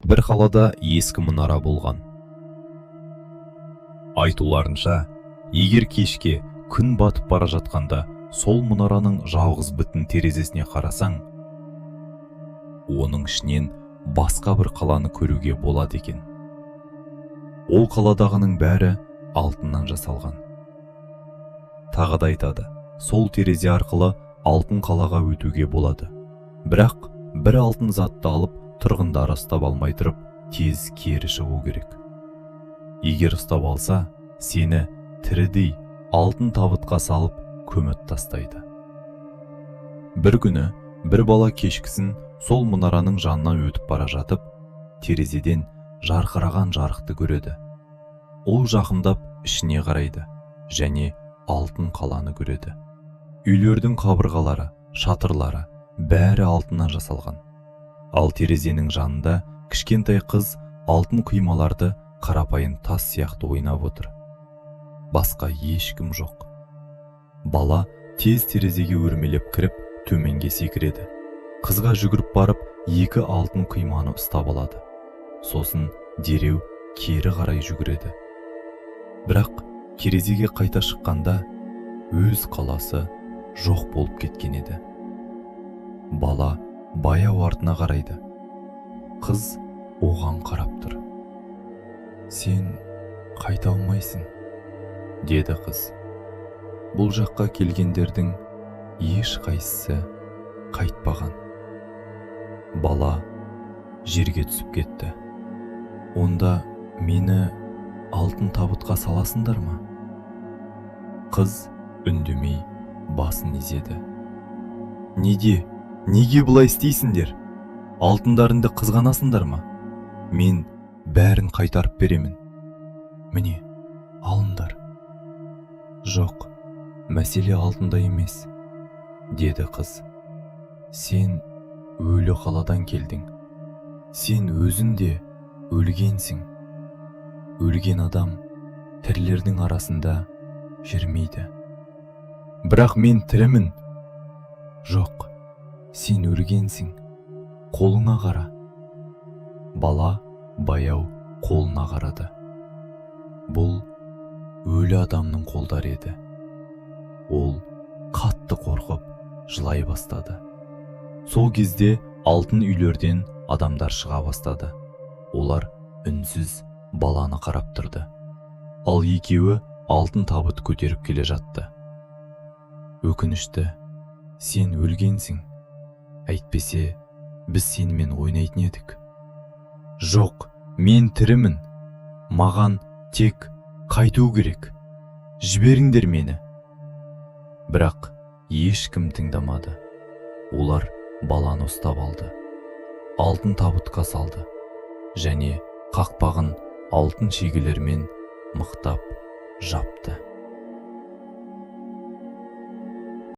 Бір қалада ескі мұнара болған. Айтуларынша, егер кешке күн батып бара жатқанда сол мұнараның жалғыз бүтін терезесіне қарасаң, оның ішінен басқа бір қаланы көруге болады екен. Ол қаладағының бәрі алтыннан жасалған. Тағы да айтады, сол терезе арқылы алтын қалаға өтуге болады. Бірақ бір алтын затты алып, тұрғындары ұстап алмай тұрып, тез кері шығу керек. Егер ұстап алса, сені тірідей алтын табытқа салып көміп тастайды. Бір күні бір бала кешкісін сол мұнараның жанынан өтіп бара жатып, терезеден жарқыраған жарықты көреді. Ол жақындап ішіне қарайды және алтын қаланы көреді. Үйлердің қабырғалары, шатырлары бәрі алтыннан жасалған. Ал терезенің жанында кішкентай қыз алтын құймаларды қарапайым тас сияқты ойнап отыр. Басқа ешкім жоқ. Бала тез терезеге өрмелеп кіріп, төменге секіреді. Қызға жүгіріп барып, екі алтын құйманы ұстап алады. Сосын дереу кері қарай жүгіреді. Бірақ терезеге қайта шыққанда өз қаласы жоқ болып кеткен еді. Бала баяу артына қарайды. Қыз оған қарап тұр. «Сен қайта алмайсың, – деді қыз. – Бұл жаққа келгендердің ешқайсысы қайтпаған». Бала жерге түсіп кетті. «Онда мені алтын табытқа саласыңдар ма?» Қыз үндемей басын изеді. «Неге, неге бұлай істейсіңдер? Алтындарыңды қызғанасыңдар ма? Мен бәрін қайтарып беремін. Міне, алыңдар». «Жоқ, мәселе алтында емес, – деді қыз. – Сен өлі қаладан келдің. Сен өзің де өлгенсің. Өлген адам тірілердің арасында жүрмейді». «Бірақ мен тірімін». «Жоқ, сен өлгенсің. Қолыңа қара». Бала баяу қолына қарады. Бұл өлі адамның қолдары еді. Ол қатты қорқып, жылай бастады. Сол кезде алтын үйлерден адамдар шыға бастады. Олар үнсіз баланы қарап тұрды. Ал екеуі алтын табыт көтеріп келе жатты. «Өкінішті, сен өлгенсің. Әйтпесе біз сенімен ойнайтын едік». «Жоқ, мен тірімін. Маған тек қайту керек. Жіберіңдер мені». Бірақ ешкім тыңдамады. Олар баланы ұстап алды, алтын табытқа салды және қақпағын алтын шегелермен мықтап жапты.